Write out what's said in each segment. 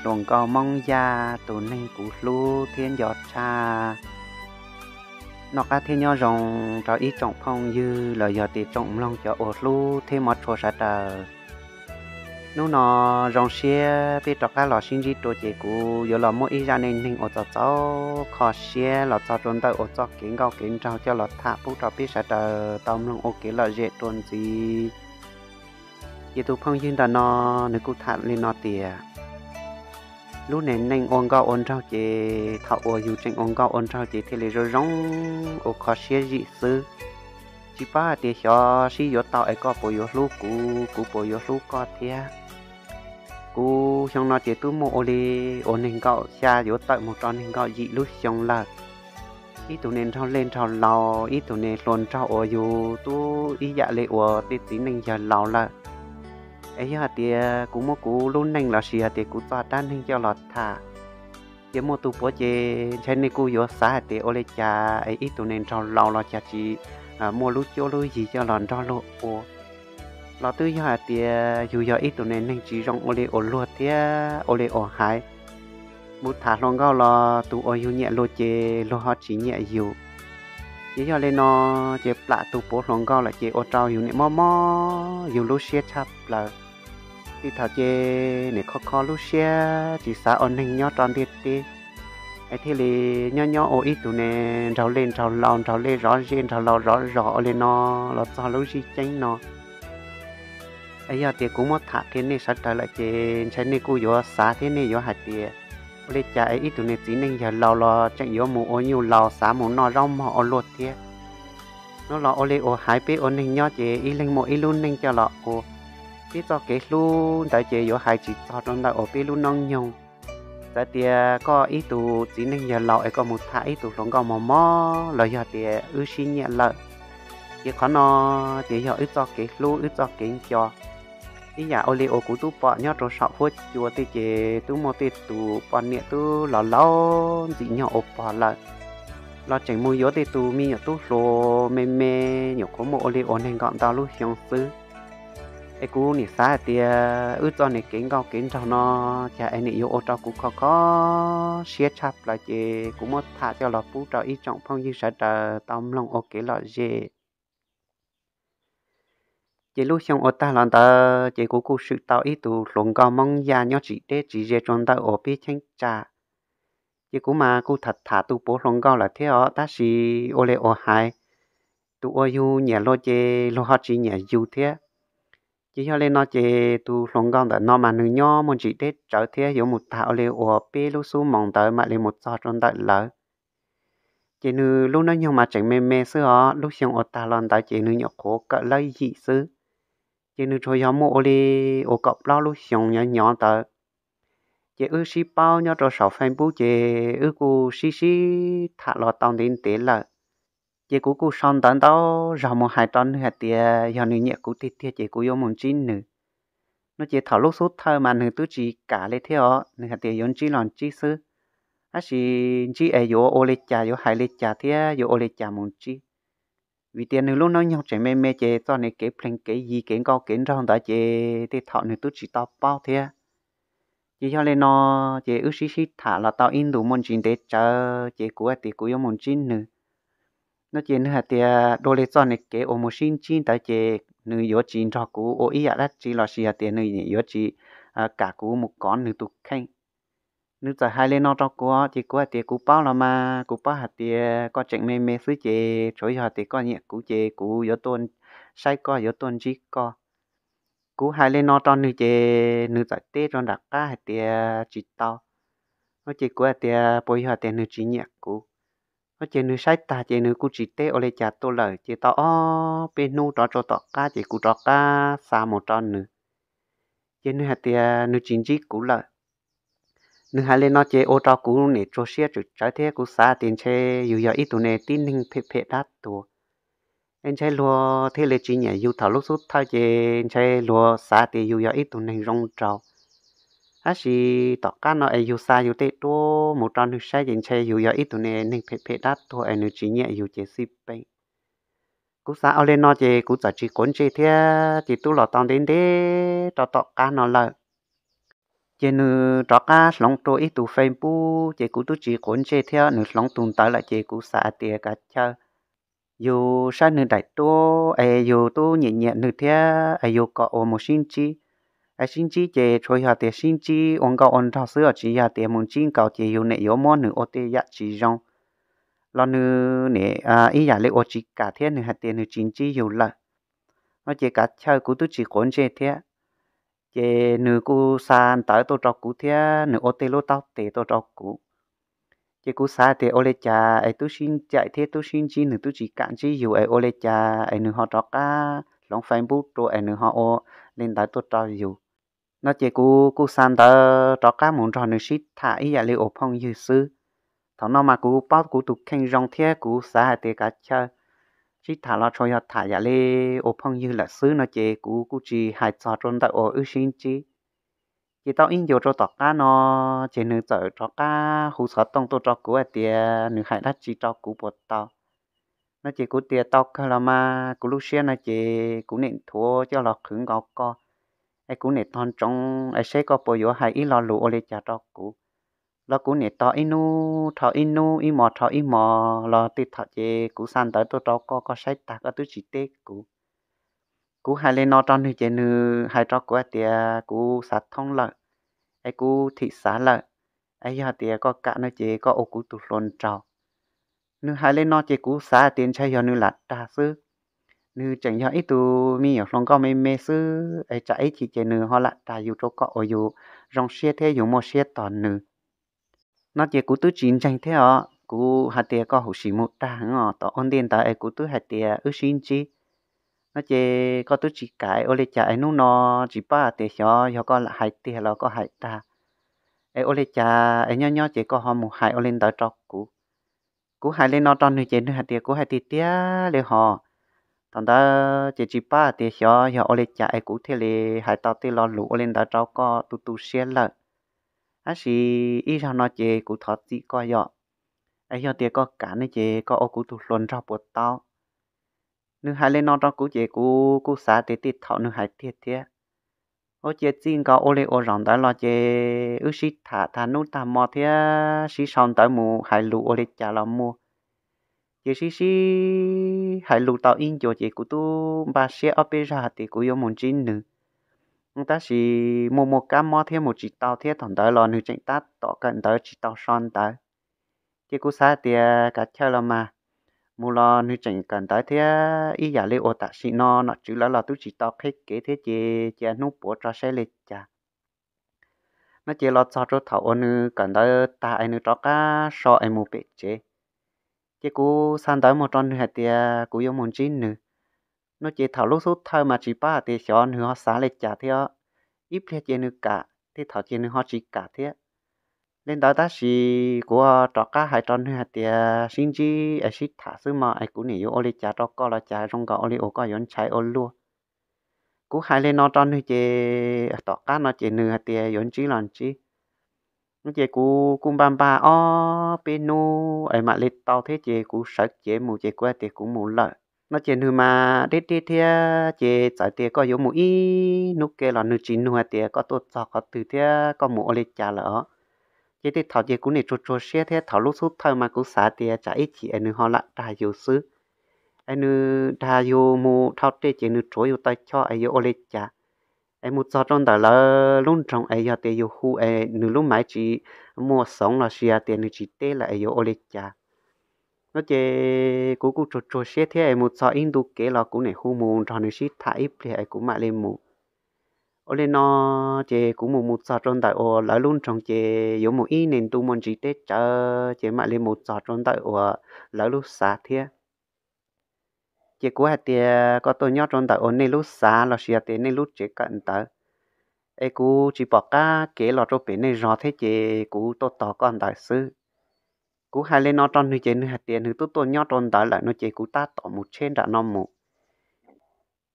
hluas nkauj Hmoob Yaj tus neeg kuv hlub thiab nco tshaj. Noj qab thiab nyob zoo rau ib tsoom phooj ywg los yog tias tsoom mloog cov uas hlub thiab hmov tshua sawv daws. Hnub no zoo siab peb rov qab los sib ntsib dua ces kuv yuav los muaj ib zaj neej neeg uas txaus txaus kho siab los txog rau ntawm uas txoj kev nkauj kev nraug coj los tham pub rau peb sawv daws tau mloog ua kev lom zem dua ntxiv. Ces tus phooj ywg ntawm no nws kuj tham li no tias, lub neej neeg ua nkauj ua nraug ces thaum uas yus tseem ua nkauj ua nraug ces thiaj li zoo zoo, ua kho siab zim xwb. Tsis paub hais tias xyov sib yuav tau es koj puas yuav hlub kuv, kuv puas yuav hlub koj thiab. Kuv xyoo no ces twb muaj ua li uas nees nkaum xya yuav tawm mus rau nees nkaum yim lub xyoo lawm. Ib tug neeg nraug lej nraug laus, ib tug neeg hluas nraug uas yus twb ib yam li uas tej txiv neej yawg laus lawm. Es yog hais tias kuv muab kuv lub neej los sis hais tias kuv txoj dab neeg coj los tham, ces muaj tus puav ces ntshai nej kuj yuav xav hais tias ua li cas es ib tug neeg nraug laus los cas tsis muaj lub cuab lub yig coj los nrog luag ua. Los twb yog hais tias yus yog ib tug neeg neeg tsis zoo ua li uas luag thiab ua li uas hais. Mus tham hluas nkauj los tus uas yus nyiam luag ces luag ho tsis nyiam yus. Ces yog li no, ces plam tus puav hluas nkauj lawm ces ua rau yus niam mob mob yus lub siab tshaj plaws. Tej thaum ces niam kho kho lub siab tsis xav ua neeg nyob rau ntiaj teb, es thiaj li nyob nyob ua ib tug neeg nraug lej nraug laus, nraug lej zov zej nraug laus zov zos ua li no los txog lub sij hawm no. Es yog tias kuv muab tham qhia nej sawv daws lawm ces ntshai nej kuj yuav xav thiab nej yuav hais tias, ua li cas es ib tug neeg txiv neej yawg laus los tseem yuav mus ua nyuj laus xav mus noj zaub mog ua luaj thiab. No los ua li uas hais peb ua neeg nyob ces ib leeg muaj ib lub neej coj los ua. Peb txoj kev hlub ntawd ces yuav hais tsis txog rau ntawm uas peb lub hnub nyoog. Txawm tias koj ib tug txiv neej yawg laus es koj mus tham ib tug hluas nkauj mos mos los yog tias wb sib nyiam lawm, ces qhov no ces yog wb txoj kev hlub wb txoj kev nco. Ib yam ua li uas kuv twb pom nyob rau saum huab cua tej ces twb muaj tej tus poj niam twb los laus ntxim nyog ua pog lawm, los tseem mus yuav tej tus me nyuam tub hluas me me, nyuam qhuav muaj ua li uas nees nkaum ntau lub xyoo xwb. Es kuv nim xav hais tias wb txoj niag kev nkauj kev nraug no cas es nim yuav ua rau kuv kho kho siab tshaj plaws ces kuv muab tham coj los pub rau ib tsoom phooj ywg sawv daws tau mloog ua kev lom zem. Ces lub xyoo uas tag los ntawd ces kuv kuj swm tau ib tug hluas nkauj Hmoob Yaj nyob tsis deb tsis ze rau ntawm uas peb cheeb tsam. Ces kuv mas kuj tham tham tus puav hluas nkauj lawm thiab os, tab sis ua li uas hais, tus uas yus nyiam luag ces luag ho tsis nyiam yus thiab. Ces yog li no ces tus hluas nkauj ntawm no mas nws nyob muaj ntsis deb tsawv thiab yuav mus tag ua li uas peb lub xub moos ntawd mam li mus txog rau ntawm lawv. Ces nws lub hnub nyoog mas tseem me me xwb os, lub xyoo uas tag los ntawd ces nws nyuam qhuav kawm lawv yim xwb. Ces nws tsuas yog muaj ua li uas kaum plaub lub xyoo nyob nyob ntawd. Ces wb sib paub nyob rau saum Facebook ces wb kuj sib sib tham los tau ntev ntev lawm. Ces kuv kuj sau ntawv ntau zog mus hais rau nws hais tias yog nws nyiam kuv tiag tiag ces kuv yuav mus ntsib nws. No ces thaum lub xub thawj mas nws twb tsis kam li thiab os, nws hais tias yuav ntsib los ntsib xwb, tab sis ntsib es yuav ua li cas yuav hais li cas thiab yuav ua li cas mus ntsib. Vim tias nws lub hnub nyoog tseem me me ces txoj niag kev plees kev yi kev nkauj kev nraug ntawd ces tej thaum nws twb tsis tau paub thiab. Ces yog li no, ces wb sib sib tham los tau ib ntus muaj ntsis ntev tsawv ces kuv hais tias kuv yuav mus ntsib nws. No ces nws hais tias dua li txoj niag kev uas mus sib ntsib ntawd ces nws yuav tsis nrog kuv ua ib yam dab tsi los sis hais tias nws yuav tsis kam kuv mus kov nws tus kheej. Nws txawm hais li no rau kuv ces kuv hais tias kuv paub los mas, kuv paub hais tias koj tseem me me xwb ces tsuav yog hais tias koj nyiam kuv ces kuv yuav tuaj saib koj, yuav tuaj ntsib koj. Kuv hais li no rau nws ces nws txawm teb rau nram qab hais tias tsis tau. No ces kuv hais tias puas yog tias nws tsis nyiam kuv? No ces nws saib tag ces nws kuj tsis teb ua li cas tuaj lawm ces tau ob peb hnub rov rau tom qab ces kuv rov qab xa mus rau nws. Ces nws hais tias nws tsis ntsib kuv lawm. Nws hais li no ces ua rau kuv nim tsuag siab tsawm tsawv thiab kuv xav tias ntshe yus yog ib tug neeg tib neeg phem phem dab tuag, es ntshe luag thiaj li tsis nyiam yus thaum lub xub thawj ces ntshe luag xav tias yus yog ib tug neeg zoo nraug. Tab sis tom qab no es yus xa yus tej duab mus rau nws saib ces ntshe yus yog ib tug neeg phem phem dab tuag es nws tsis nyiam yus ces xij peem. Kuv xav ua li no ces kuv txawm tsis quav ntsej thiab ces twb los tau ntev ntev rau tom qab no lawm. Ces nws rov qab hloov rau ib tug Facebook, ces kuv twb tsis quav ntsej thiab, nws hloov tus ntawd lawm ces kuv xav hais tias kav chaw yus saib nws daim duab es yus twb nyiam nyiam nws thiab es yus kom ua mus sib ntsib. Es sib ntsib ces tsuas yog tias sib ntsib ua nkauj ua nraug xwb os, tsis yog tias mus ntsib nkaus ces yus nim yuav muab nws ua tej yam tsis zoo los nws nim ib yam li ua tsis kam thiab nws hais tias nws tsis ntsib yus lawm. No ces kav chaw kuv twb tsis quav ntsej thiab, ces nws kuj xa ntawv tuaj rau kuv thiab nws ua tej lub taub tes tuaj rau kuv. Ces kuv xav tias ua li cas es twb sib ncaim thiab twb sib ntsib nws twb tsis kam ntsib yus es ua li cas es nws ho rov qab hloov Facebook rau es nws ho ua li ntawd tuaj rau yus. No ces kuv kuj xa ntawv rov qab mus nrog nws sib tham ib yam li ua phooj ywg xwb. Thaum no mas kuv paub kuv tus kheej zoo thiab kuv xav hais tias kav chaw sib tham los tsuas yog tham yam li ua phooj ywg lawm xwb no ces kuv kuj tsis hais txog rau ntawm uas wb sib ntsib. Ces tau ib ncua rau tom qab no, ces nws txawm rov qab hu xov tooj tuaj rau kuv hais tias nws hais dab tsi rau kuv puas tau. No ces kuv tias tau kawg los mas kuv lub siab no ces kuv nim nthuav coj los qhwv nkaus koj, es kuv nim tog ntsoov es seb koj puas yuav hais ib lo lus ua li cas rau kuv. Los kuv nim tos ib hnub rho ib hnub, ib hmos rho ib hmos los tej thaum ces kuv xa ntawv tuaj rau koj, koj saib tag koj twb tsis teb kuv. Kuv hais li no rau nws ces nws hais rau kuv hais tias kuv xav thoob lawm, es kuv thim xav lawm, es yog tias koj kam no ces koj ua kuv tus hluas nraug. Nws hais li no ces kuv xav tias ntshe yog nws lam dag xwb. Nws tseem yog ib tug me nyuam hluas nkauj me me xwb es tsam ib chim ces nws ho lam dag yus rau kom uas yus zoo siab thiab yus muaj siab tos nws. No ces kuv twb tsis ntseeg thiab os, kuv hais tias koj huv si mus dag os, tom ua ntej ntawd es kuv twb hais tias wb sib ntsib. No ces koj twb tsis kam, ua li cas es hnub no tsis paub hais tias xyov yog koj lam hais tiag los koj hais dag, es ua li cas es nyob nyob ces koj ho mus hais ua li ntawd rau kuv. Kuv hais li no rau nws ces nws hais tias kuv hais tiag tiag li hos. Thaum ntawd ces tsis paub hais tias xyov yog ua li cas es kuv thiaj li hais tau tej lo lus ua li ntawd rau koj tu tu siab lawm. Tab sis ib zaug no ces kuv thov txim koj yom, es yog tias koj kam ne ces koj ua kuv tus hluas nraug puas tau? Nws hais li no rau kuv ces kuv kuj xav tias tej thaum nws hais tiag thiab. Ua cia txij nkaus ua li ua zaum ntawd los ces wb sib tham tag hnub tag hmo thiab sib sau ntawv mus hais lus ua li cas los muaj. Ces sib sib hais lus tau ib ncua ces kuv twb npaj siab ob peb zaug hais tias kuv yuav mus ntsib nws. Tab sis muaj muaj kab mob thiab mus tsis tau thiab thaum ntawd los nws tseem tab tom kawm ntawv tsis tau so ntawv. Ces kuv xav tias kav chaw los mas, mus los nws tseem kawm ntawv thiab ib yam li uas tam sim no nom tswv lawv los twb tsis tau qhib kev thiab ces cia hnub puav tso saib li cas. No ces los txog rau thaum uas nws kawm ntawv tag es nws rov qab so es mus pem tsev. Ces kuv xa ntawv mus rau nws hais tias kuv yuav mus ntsib nws. No ces thaum lub xub thawj mas tsis paub hais tias xyov nws ho xav li cas thiab, ib pliag ces nws kam, tej thaum ces nws ho tsis kam thiab. Li ntawd tab sis kuv rov qab hais rau nws hais tias sib ntsib es sib tham xwb mog, es kuv nim yuav ua li cas rau koj los cas zoo nkaus ua li uas koj yuav ntshai ua luaj. Kuv hais li no rau nws ces tom qab no ces nws hais tias yuav ntsib los ntsib. No ces kuv kuj npaj npaj ob peb hnub es mam li tau thiab ces kuv sawv cev mus ces kuv hais tias kuv mus lawm. No ces nws mas deb deb thiab ces txawm tias koj yuav mus ib hnub ke los nws tsis nug hais tias koj tuaj txog qhov twg thiab koj mus ua li cas lawm os. Ces tej thaum ces kuv nim tsuag tsuag siab thiab thaum lub xub thawj mas kuv xav tias tsam ib chim es nws ho lam dag yus xwb. Es nws dag yus mus dhau tej ces nws rhuav yus taw choj es yuav ua li cas. Es mus txog rau ntawm lawv lub nroog es yog tias yus hu es nws lub maiv tsis muaj xoov los sis tias nws tsis teb lawm es yuav ua li cas. No ces kuv kuj tsuag tsuag siab thiab es mus txog ib ntu kev los kuv nim hu mus nrog nws sib tham ib pliag es kuv mam li mus. Ua li no ces kuv mus mus txog rau ntawm uas lawv lub nroog ces yuav mus ib niaj ntu muaj ntsis teb tsawv ces mam li mus txog rau ntawm uas lawv lub xav thiab. Ces kuv hais tias koj tuaj nyob rau ntawm uas nej lub xav los sis tias nej lub tsev kawm ntawv, es kuv tsis pom qab kev los rau pem nej zos thiab ces kuv tuaj tos koj ntawd xwb. Kuv hais li no rau nws ces nws hais tias nws twb tuaj nyob rau ntawd lawm no ces kuv tab tom mus tsheb nram no mus.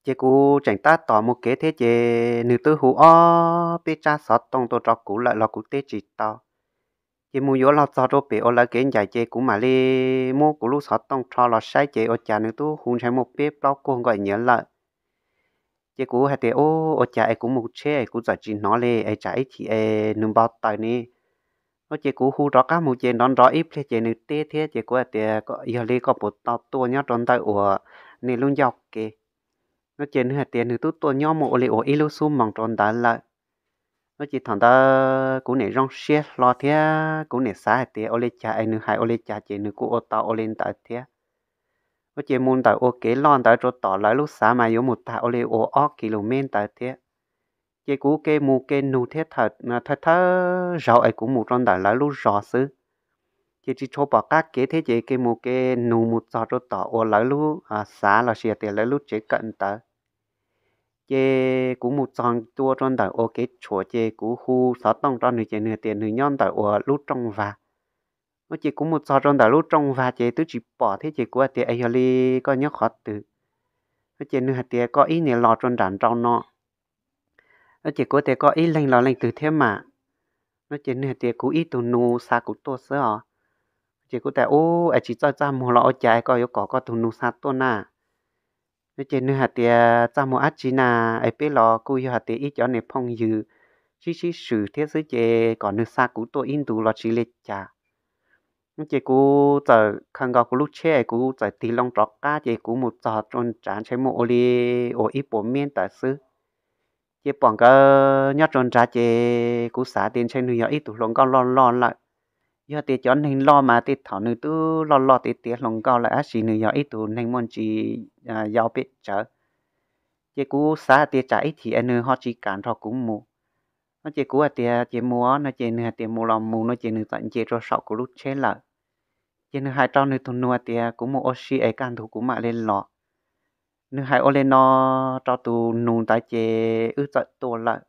Ces kuv tseem tab tom mus kev thiab ces nws twb hu ob peb tsab xov tooj tuaj rau kuv lawm los kuv teb tsis tau. Ces mus yuav los txog rau pem uas lawv kev ncaim ces kuv mam li muab kuv lub xov tooj rho los saib ces ua cas nws twb hu ntshe muaj peb plaub kuag nkaum nyiav lawm. Ces kuv hais tias, Ua cas es kuv mus tsheb es kuv txawm tsis hnov li es tsam ib chim es nws npau taws ne. No ces kuv hu rov qab mus ces nrov nrov ib pliag ces nws teb thiab ces kuv hais tias, Yog li koj puas tau tuaj nyob rau ntawm uas nej lub ncauj ke? No ces nws hais tias nws twb tuaj nyob muaj ua li uas ib lub xub moos rau ntawd lawm. No ces thaum ntawd kuv niam zoo siab hlo thiab kuv niam xav hais tias ua li cas es nws hais ua li cas ces nws kuj ua tau ua li ntawd thiab. No ces mus ntawm ua kev loj ntawd rau tom lawv lub xav mas yuav mus tag ua li uas ob kis lus mev ntawd thiab. Ces kuv ke mus ke nug thiab thawj thawj zaug es kuv mus rau ntawm lawv lub zos xwb, ces tsis tshua pom qab kev thiab ces ke mus ke nug mus txog rau tom uas lawv lub xav los sis tias lawv lub tsev kawm ntawv. Ces kuv mus txog tua rau ntawm ua kev tshuam ces kuv hu xov tooj rau nws ces nws tias nws nyob ntawm uas lub rooj vag. No ces kuv mus txog rau ntawm lub rooj vag ces twb tsis pom thiab ces kuv hais tias, Es yog li koj nyob qhov twg? No ces nws hais tias, Koj ib niag los rau nram nrau no. No ces kuv tias, Koj ib leeg los leej twg thiab mas? No ces nws hais tias, Kuv ib tug nus xa kuv tuaj xwb os. Ces kuv tias, Ub, es tsis txawj txaj muag los ua cas es koj yuav kom koj tus nus xa tuaj na? No ces nws hais tias, Txaj muag dab tsi na, es peb los kuj yog hais tias ib cov niag phooj ywg sib sib swm thiab xwb ces kom nws xa kuv tuaj ib ntus los tsis li cas. No ces kuv txawm khaws nkaus kuv lub tsheb es kuv txawm tig loo rov qab ces kuv mus txog rau nrad ntshe muaj ua li uas ib puas mev ntawd xwb. Ces pom nkawd nyob rau nrad ces kuv xav tias ntshe nws yog ib tug hluas nkauj loj loj lawm. Yog tias cov neeg loj mas tej thaum nws twb loj loj tiav tiav hluas nkauj lawm tab sis nws yog ib tug neeg muaj ntsis yau pem tsawv. Ces kuv xav hais tias tsam ib chim es nws ho tsis kam nrog kuv mus. No ces kuv hais tias, Ces mus no ces nws hais tias, Mus los mus no ces nws txawm nce rau saum kuv lub tsheb lawm. Ces nws hais rau nws tus nus tias, Kuv mus ua si es kaj ntug kuv mam li los. Nws hais ua li no rau tus nus ntawd ces wb txawm tuaj lawm.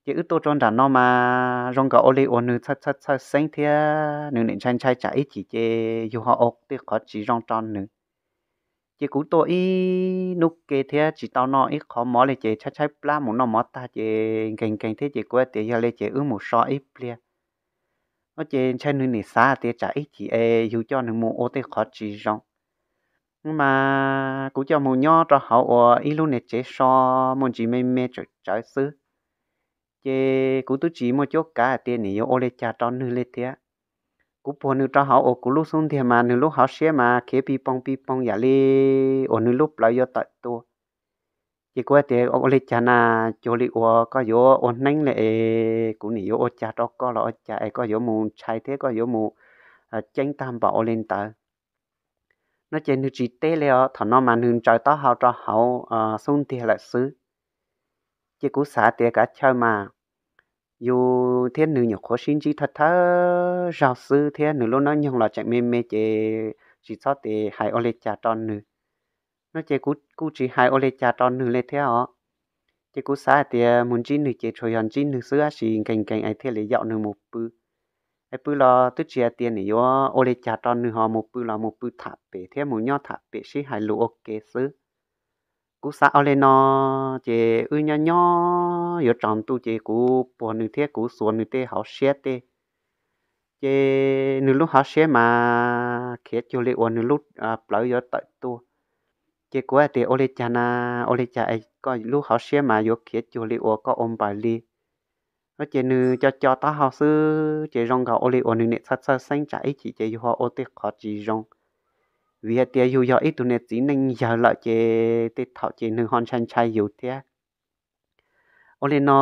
Ces wb tuaj rau nram no mas zoo nkaus ua li uas nws txhawj txhawj txhawj xeeb thiab nws nim ntshai ntshai tsam ib chim ces yus ho ua tej qhov tsis zoo rau nws. Ces kuv tuaj ib hnub ke thiab tsis tau noj ib qho mov li ces tshaib tshaib plab mus noj mov tag ces nkees nkees thiab ces kuv tias yog li ces wb mus so ib pliag. No ces ntshe nws nim xav tias tsam ib chim es yus coj nws mus ua tej qhov tsis zoo. Mas kuv coj mus nyob rau hauv uas ib lub niag tsev so muaj ntsis me me tsawm tsawv xwb. Ces kuv twb tsis muaj cuab kav hais tias nim yuav ua li cas rau nws li thiab. Kuv puag nws rau hauv uas kuv lub xub ntiag mas nws lub hauv siab mas khiav pij poog pij poog yam li uas nws lub plawv yuav tawm tuaj. Ces kuv hais tias ua li cas na, cuag li uas koj yuav ua neeb li es kuv nim yuav ua cas rau koj los ua cas es koj yuav mus ntshai thiab koj yuav mus ceeb tag npaum ua li ntawd. No ces nws tsis teb li os, thaum no mas nws ntsaws taub hau rau hauv xub ntiag lawm xwb. Ces kuv xav tias kav chaw mas yus thiab nws nyuam qhuav sib ntsib thawj thawj zaug xwb thiab nws lub hnub nyoog los tseem me me ces tsis txhob tes hais ua li cas rau nws. No ces kuv kuj tsis hais ua li cas rau nws li thiab os. Ces kuv xav hais tias mus ntsib nws ces tsuas yog ntsib nws xwb tab sis nkees nkees es thiaj li yaum nws mus pw. Es pw los twb tsis hais tias nim yuav ua li cas rau nws ho mus pw los mus pw tham pem thiab mus nyob tham pem sib hais lus ua ke xwb. Kuv xav ua li no ces wb nyob nyob yuav tsaus ntuj ces kuv puag nws thiab kuv xuas nws tej hauv siab tej. Ces nws lub hauv siab mas khiav cuag li uas nws lub plawv yuav tawm tuaj. Ces kuv hais tias ua li cas na, ua li cas es koj lub hauv siab mas yuav khiav cuag li uas koj ua npaws li. No ces nws co co taub hau xwb ces zoo nkaus ua li uas nws nim txhawj txhawj xeeb tsam ib chim ces yus ho ua tej qhov tsis zoo. Vim hais tias yus yog ib tug niag txiv neej yawg lawm ces tej thaum ces nws ho ntshai ntshai yus thiab. Ua li no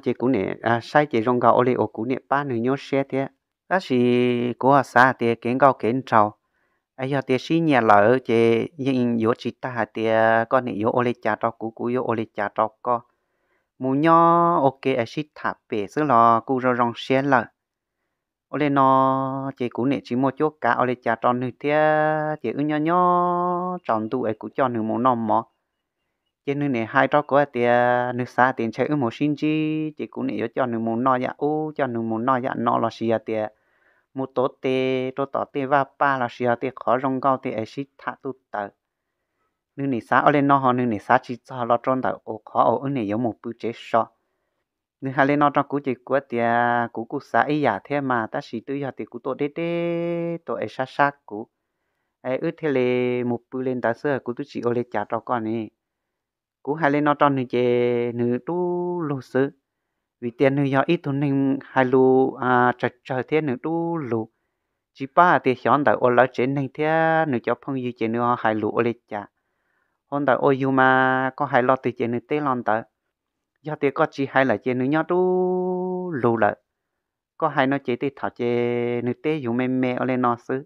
ces kuv nim saib ces zoo nkaus ua li uas kuv nim pab nws nyuaj siab thiab. Tab sis kuv ho xav hais tias kev nkauj kev nraug, es yog tias sib nyiam lawm ces yeej yuav tsis tag hais tias koj nim yuav ua li cas rau kuv, kuv yuav ua li cas rau koj. Mus nyob ua ke es sib tham pem xwb los kuj zoo zoo siab lawm. Ua li no ces kuv nim tsis muaj cuab kav ua li cas rau nws thiab ces wb nyob nyob tsaus ntuj es kuv coj nws mus noj mov. Ces nws nim hais rau kuv hais tias nws xav tias ntshe wb mus sib ntsib ces kuv nim yuav coj nws mus noj yam ub coj nws mus noj yam no los sis yog tias mus tuav tes rau tom tej vaj paj los sis yog tej qhov zoo nkauj tej es sib tham tuj tawm. Nws nim xav ua li no ho nws nim xav tsis txog los rau ntawm qhov uas wb nim yuav mus pw tsev so. Nws hais li no rau kuv ces kuv tias kuv kuj xav ib yam thiab mas tab sis twb yog tias kuv tuaj deb deb tuaj es sab sab kuv, es wb thiaj li mus pw li ntawd xwb kuv twb tsis ua li cas rau koj ne. Kuv hais li no rau nws ces nws dub lug xwb, vim tias nws yog ib tug neeg hais lus tsawg tsawg thiab nws dub lug, tsis paub hais tias xyov ntawm uas lawv tsev neeg thiab nws cov phooj ywg ces nws ho hais lus ua li cas. Hos ntawm uas yus mas koj hais lo twg ces nws teb lo ntawd, yog tias koj tsis hais lawm ces nws nyob dub lug lawm. Koj hais no ces tej thaum ces nws teb yus me me ua li no xwb.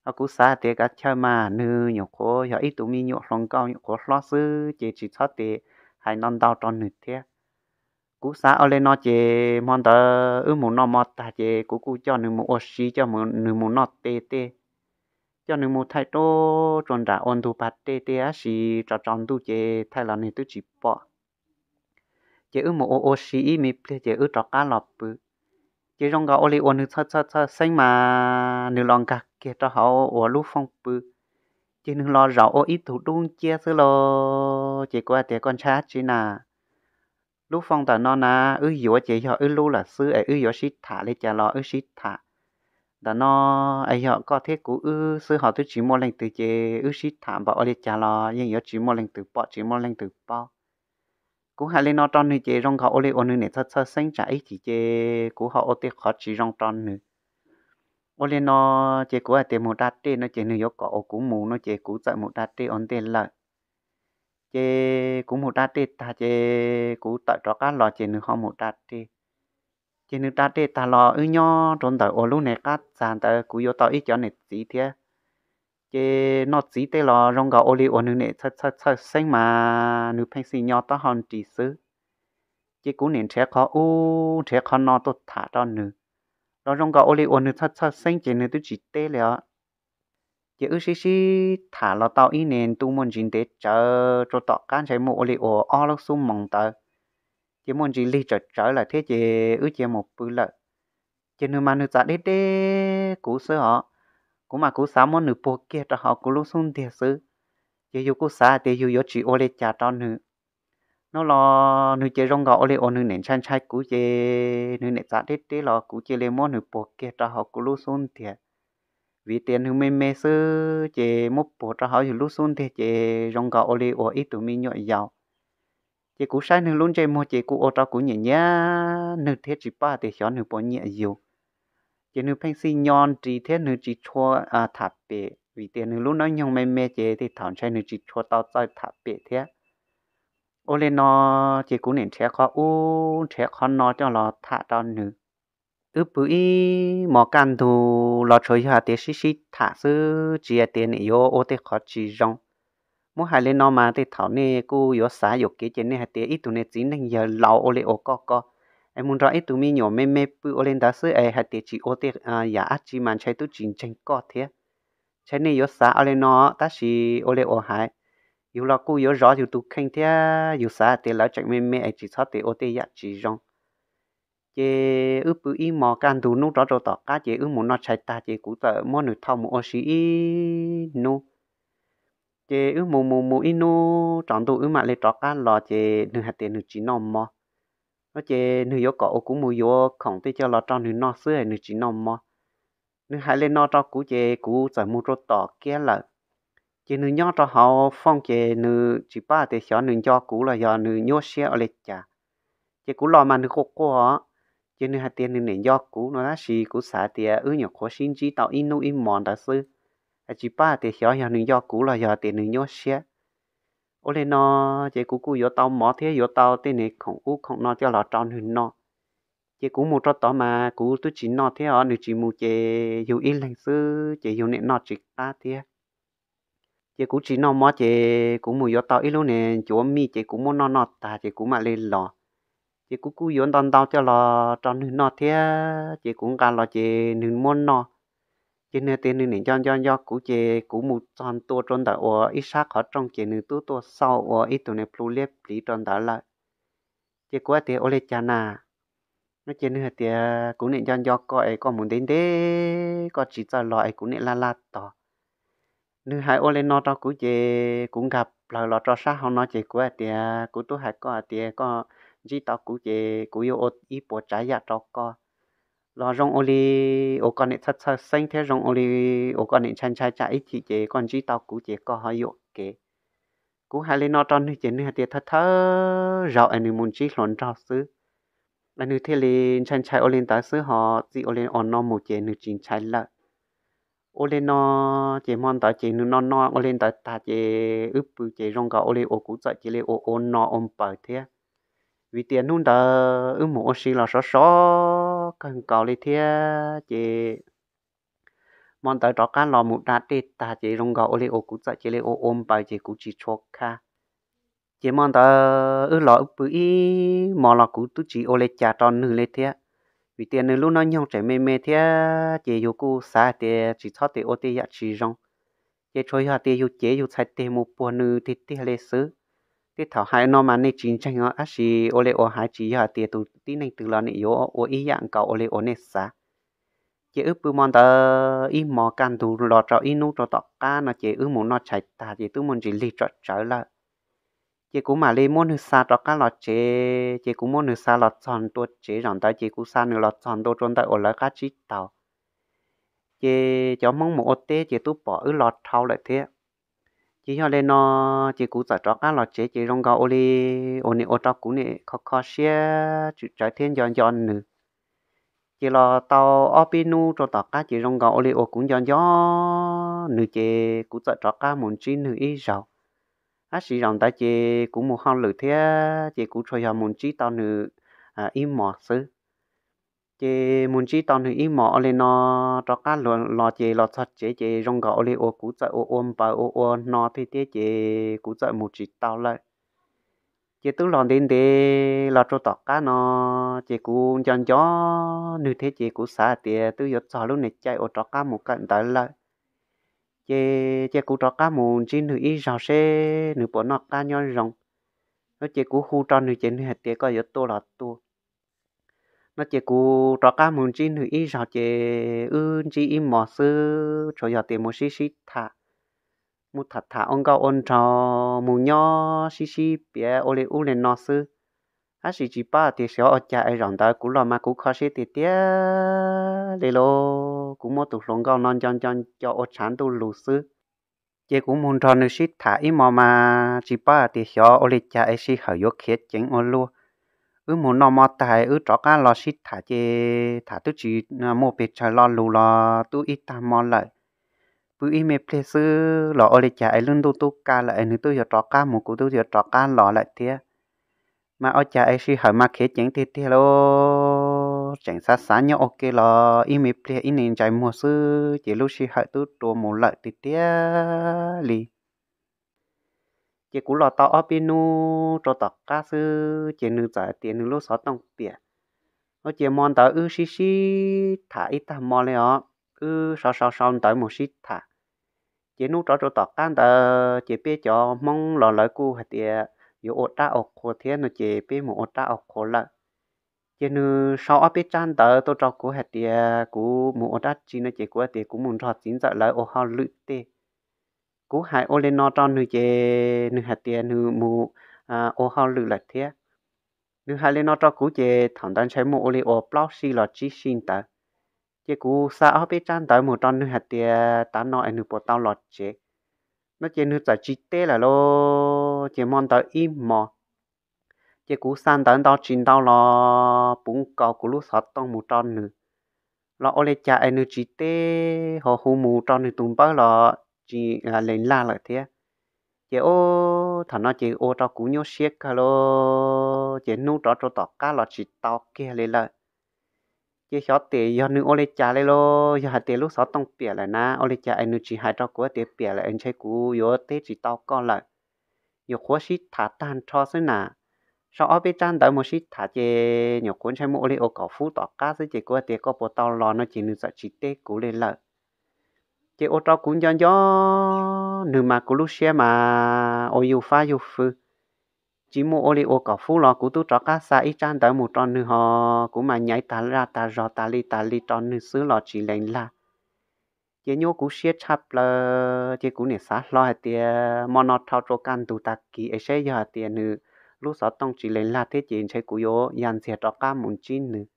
Hos kuv xav tias kav chaw mas nws nyuam qhuav yog ib tug me nyuam hluas nkauj nyuam qhuav hlob xwb ces tsis txhob tes hais ntau ntau rau nws thiab. Kuv xav ua li no ces hmo ntawd wb mus noj mov tag ces kuv kuj coj nws mus ua si, coj nws mus noj tes tej, coj nws mus thaij rub rau nram ua ntug pas dej tej, tab sis tsaus tsaus ntuj ces thaij los nws twb tsis pom. Ces wb mus ua ua si ib me pliag ces wb rov qab los pw. Ces zoo nkaus ua li uas nws txhawj txhawj txhawj xeeb mas nws los nkag kiag rau hauv uas lub fooj pw, ces nws los zaum ua ib tug dub nciab xwb los ces kuv hais tias koj ntshai dab tsi na? Lub fooj ntawm no na, wb yuav ces yog wb lub lawm xwb es wb yuav sib tham li cas los wb sib tham ntawm no, es yog koj thiab kuv wb xwb ho twb tsis muaj leej twg ces wb sib tham npaum ua li cas los yeej yuav tsis muaj leej twg pom tsis muaj leej twg paub. Kuv hais li no rau nws ces zoo nkaus ua li uas nws niam txhawj txhawj xeeb tsam ib chim ces kuv ho ua tej qhov tsis zoo rau nws. Ua li no ces kuv hais tias mus da dej no ces nws yuav kom uas kuv mus no ces kuv txawm mus da dej ua ntej lawm. Ces kuv mus da dej tag ces kuv tawm rov qab los ces nws ho mus da dej. Ces nws da dej tag los wb nyob rau ntawm uas lub niag qab txag ntawd kuv yuav tau ib cov niam txiv thiab. Ces noj txiv tej los zoo nkaus ua li uas nws niam txhawj txhawj txhawj xeeb mas nws pheej xij nyo taub hau nris xwb. Ces kuv niam nrhiav qhov ub nrhiav qhov no tuaj tham rau nws, los zoo nkaus ua li uas nws txhawj txhawj xeeb ces nws twb tsis teb li os. Ces wb sib sib tham los tau ib niag ntu muaj ntsis ntev tsawv rau tom qab ntshai muaj ua li uas ob lub xuab moos ntawd, ces muaj ntsis lig tsawm tsawv lawm thiab ces wb cia mus pw lawm. Ces nws mas nws txav deb deb kuv xwb os. Kuv mas kuv xav muab nws puag kiag rau hauv kuv lub xub ntiag xwb. Ces yus kuj xav hais tias yus yuav tsis ua li cas rau nws. Hnub los nws ces zoo nkaus ua li uas nws niam ntshai ntshai kuv ces nws niam txav deb deb los kuv cia li muab nws puag kiag rau hauv kuv lub xub ntiag. Vim tias nws me me xwb ces muab puag rau hauv yus lub xub ntiag ces zoo nkaus ua li uas ib tug me nyuam yaus. Ces kuv saib nws lub ntsej muag ces kuj ua rau kuv nyiam nyiam nws thiab tsis paub hais tias xyov nws puas nyiam yus. Ces nws pheej xij nyo nris thiab nws tsis tshua tham pem vim tias nws lub hnub nyoog me me ces tej thaum ntshai nws tsis tshua tau txawj tham pem thiab. Ua li no ces kuv niam nrhiav qhov ub nrhiav qhov no coj los tham rau nws. Wb pw ib hmos kaj ntug los tsuas yog hais tias sib sib tham xwb tsis hais tias nim yuav ua tej qhov tsis zoo. Muab hais li no mas tej thaum nej kuj yuav xav yuam kev ces nej hais tias ib tug niag txiv neej yawg laus ua li uas koj ko es mus nrog ib tug me nyuam me me pw ua li ntawd xwb es hais tias tsis ua tej yam dab tsi mas ntshai twb tsis ntseeg koj thiab. Ntshai nej yuav xav ua li no tab sis ua li uas hais, yus los kuj yuav zov yus tus kheej thiab yus xav hais tias lawv tseem me me es tsis txhob tes ua tej yam tsis zoo. Ces wb pw ib hmos kaj ntug hnub rov rau tom qab ces wb mus noj tshais tag ces kuv txawm muab nws thauj mus ua si ib hnub. Ces wb mus mus mus ib hnub tsaus ntuj wb mam li rov qab los ces nws hais tias nws tsis noj mov. Ces nws yuav kom uas kuv mus yuav khoom tej coj los rau nws noj xwb nws tsis noj mov. Nws hais li no rau kuv ces kuv txawm mus rau tom kiab lawm. Ces nws nyob rau hauv fooj ces nws tsis paub hais tias xyov nws nco kuv los yog nws nyuaj siab ua li cas. Ces kuv los mas nws quaj quaj os. Ces nws hais tias nws niam nco kuv no tab sis kuv xav tias wb nyuam qhuav sib ntsib tau ib hnub ib hmos ntawd xwb, es tsis paub hais tias xyov yog nws nco kuv los yog tias nws nyuaj siab. Ua li no ces kuv kuj yuav tau mov thiab yuav tau tej niag khoom ub khoom no coj los rau nws noj. Ces kuv mus rau tod mas kuv twb tsis noj thiab os, nws tsis mus ces yug ib leeg xwb ces yug niam noj tsis qab thiab. Ces kuv tsis noj mov ces kuv mus yuav tau ib lub niag ncuav mij ces kuv muab noj noj tag ces kuv mam li los. Ces kuv kuj yuav ntau ntau coj los rau nws noj thiab ces kuv nqa los ces nws muab noj. Ces nws tias nws niam nco nco nco kuv ces kuv mus txog ntua rau ntawm uas ib sab qhov rooj ces nws twb tuaj xauj ua ib tug niag plhu liab pliv rau ntawd lawm. Ces kuv hais tias ua li cas na? No ces nws hais tias kuv niam nco nco koj es koj mus ntev ntev koj tsis txawj los es kuv niam laj laj tos. Nws hais ua li no rau kuv ces kuv nkag plaws los rau sab hauv no ces kuv hais tias kuv twb hais koj hais tias koj ntsib tau kuv ces kuv yuav ua ib puas tsav yam rau koj. Los zoo ua li uas koj niam txhawj txhawj xeeb thiab zoo ua li uas koj niam ntshai ntshai tsam ib chim ces koj ntsib tau kuv ces koj ho yuam kev. Kuv hais li no rau nws ces nws hais tias thawj thawj zaug es nws mus ntsib hluas nraug xwb, es nws thiaj li ntshai ntshai ua li ntawd xwb, ho txij ua li uas no mus ces nws tsis ntshai lawm. Ua li no ces hmo ntawd ces nws no no ua li ntawd tag ces wb pw ces zoo nkaus ua li uas kuv txawm cia li ua ua no ua npaws thiab, vim tias hnub ntawd wb mus ua si los sov sov kawg nkaus li thiab ces hmo ntawd rov qab los mus da dej tag ces zoo nkaus ua li uas kuv txawm cia li ua ua npaws ces kuv tsis tshua khaj. Ces hmo ntawd wb los wb pw ib hmos los kuv twb tsis ua li cas rau nws li thiab, vim tias nws lub hnub nyoog tseem me me thiab ces yus kuj xav hais tias tsis txhob tias ua tej yam tsis zoo, ces tsuas yog tias yus cev yus txhais tes mus puag nws tiag tiag li xwb. Tej thaum hais no mas nej tsis ntseeg os, tab sis ua li uas hais tsis yog hais tias tus tib neeg twg los nim yuav ua ib yam nkaus ua li uas nej xav. Ces wb pw hmo ntawd ib hmos kaj ntug los rau ib hnub rau tom qab no ces wb mus noj tshais tag ces twb muaj ntsis lig tsawm tsawv lawm. Ces kuv mam li muab nws xa rov qab los tsev, ces kuv muab nws xa los txog ntua tsev zaum ntawd ces kuv xa nws los txog ntua rau ntawm uas lawv qab tsib taug. Ces cov Hmoob mus ua teb ces twb pom wb los dhau lawm thiab. Ces yog li no ces kuv txawm rov qab los tsev ces zoo nkaus ua li uas nim ua rau kuv nim kho kho siab tswm tsawv thiab nco nco nws. Ces los tau ob peb hnub rau tom qab ces zoo nkaus ua li uas kuv nco nco nws ces kuv txawm rov qab mus ntsib nws ib zaug. Tab sis zaum ntawd ces kuv mus hauj lwm thiab ces kuv tsuas yog mus ntsib tau nws ib hmos xwb. Ces mus ntsib tau nws ib hmos ua li no rov qab los ces los txog tsev ces zoo nkaus ua li uas kuv txawm ua ua npaws ua ua no thiab thiab ces kuv txawm mus tsis tau lawm. Ces twb los ntev ntev los rau tom qab no ces kuv nco nco nws thiab ces kuv xav hais tias twb yuav txog lub niag caij uas rov qab mus kawm ntawv lawm. Ces cia kuv rov qab mus ntsib nws ib zaug seb nws puas noj qab nyob zoo. No ces kuv hu rau nws ces nws hais tias koj yuav tuaj los tuaj. No ces kuv rov qab mus ntsib nws ib zaug ces wb ntsib ib hmos xwb tsuas yog tias mus sib sib tham, mus tham tham ua nkauj ua nraug mus nyob sib sib piav ua li ub li no xwb. Tab sis tsis paub hais tias xyov ua cas es zaum ntawd kuv los mas kuv kho siab tiag tiag li lauj, kuv muab tus hluas nkauj no nco nco nco ua tshav ntuj lug xwb. Ces kuv mus nrog nws sib tham ib hmos mas tsis paub hais tias xyov ua li cas es sij hawm yuav khiav ceev ua luaj. Wb mus noj mov tag wb rov qab los sib tham ces tham twb tsis muaj pes tsawg lo lus los twb ib tag hmo lawm. Pw ib me pliag xwb los ua li cas es lub ntuj twb kaj lawm es nws twb yuav rov qab mus kuv twb yuav rov qab los lawm thiab. Mas ua cas es sij hawm mas khiav ceev tiag tiag lauj, tseem xav xav nyob ua ke los ib me pliag ib niag ntsais muag xwb ces lub sij hawm twb rua mus lawm tiag tiag li. Ces kuv los tau ob peb hnub rau tom qab xwb ces nws txawm hais tias nws lub xov tooj piam. Ua ces hmo ntawd wb sib sib tham ib tag hmo li os, wb sau sau sau ntawv mus sib tham. Ces hnub rov rau tom qab ntawd ces peb cov Hmoob los lawv kuj hais tias yuav ua dab ua qhua thiab no ces peb mus ua dab ua qhua lawm. Ces nws sau ob peb tsab ntawv tuaj rau kuv hais tias kuv mus ua dab tsi no ces kuv hais tias kuv mus nrog txiv ntxawm lawv ua hauj lwm tej. Kuv hais ua li no rau nws ces nws hais tias nws mus ua hauj lwm lawm thiab. Nws hais li no rau kuv ces thaum ntawd ntshai muaj ua li uas plaub sij los tsib sij ntawd. Ces kuv xa ob peb tsab ntawv mus rau nws hais tias tav no es nws puas tau los tsev. No ces nws txawm tsis teb lawm lauj, ces hmo ntawd ib hmos ces kuv xa ntawv ntau tsis ntau los puv nkaus kuv lub xov tooj mus rau nws, los ua li cas es nws tsis teb, ho hu mus rau nws tus npawb los tsis lees laj lawm thiab. Ces ub, thaum no ces ua rau kuv nyuaj siab kawg lauj, ces hnub rov rau tom qab los tsis tau kiag li lawm. Ces xyov tias yog nws ua li cas li lauj, yog hais tias lub xov tooj piam lawm na, ua li cas es nws tsis hais rau kuv tias piam lawm es ntshe kuv yuav teb tsis tau koj lawm. Nyuam qhuav sib tham tag nrho xwb na, sau ob peb tsab ntawv mus sib tham ces nyuam qhuav ntshai muaj ua li ua kaum fuv tom qab xwb ces kuv tias koj puas tau los no ces nws txawm tsis teb kuv li lawm. Ces ua rau kuv nco nco nws mas kuv lub siab mas ua yus fab yus fwj. Tsis muaj ua li ua kaum fuv los kuv twb rov qab xa ib tsab ntawv mus rau nws ho kuv mas nyaiv tag zaj tag zog tas li tas li rau nws xwb los tsis lees laj. Ces nyuaj kuv siab tshaj plaws ces kuv niam xav hlo hais tias hmo no dhau rau kaj ntug tag kis es saib yog hais tias nws lub xov tooj tsis lees laj thiab ces ntshe kuv yuav ya ntxiag rov qab mus ntsib nws.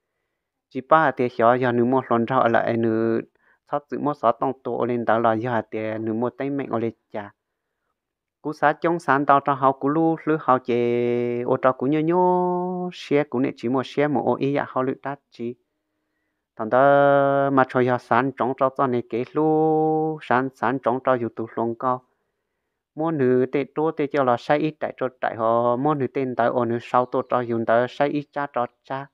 Tsis paub hais tias xyov yog nws muaj hluas nraug lawm es nws txhob txwm muab xov tooj tua ua li ntawd los yog hais tias nws muaj teeb meem ua li cas. Kuv xav coob xav ntau rau hauv kuv lub hlwb hauv ces ua rau kuv nyuaj nyuaj siab, kuv niam tsis muaj siab mus ua ib yam hauj lwm dab tsi. Thaum ntawd mas tsuas yog xav ntsoov rau txoj niag kev hlub, xav ntsoov rau yus tus hluas nkauj, muab nws tej duab tej coj los saib ib raim rau raim, ho muab nws tej ntawv uas nws sau tuaj rau yus ntawd saib ib tsab rau tsab.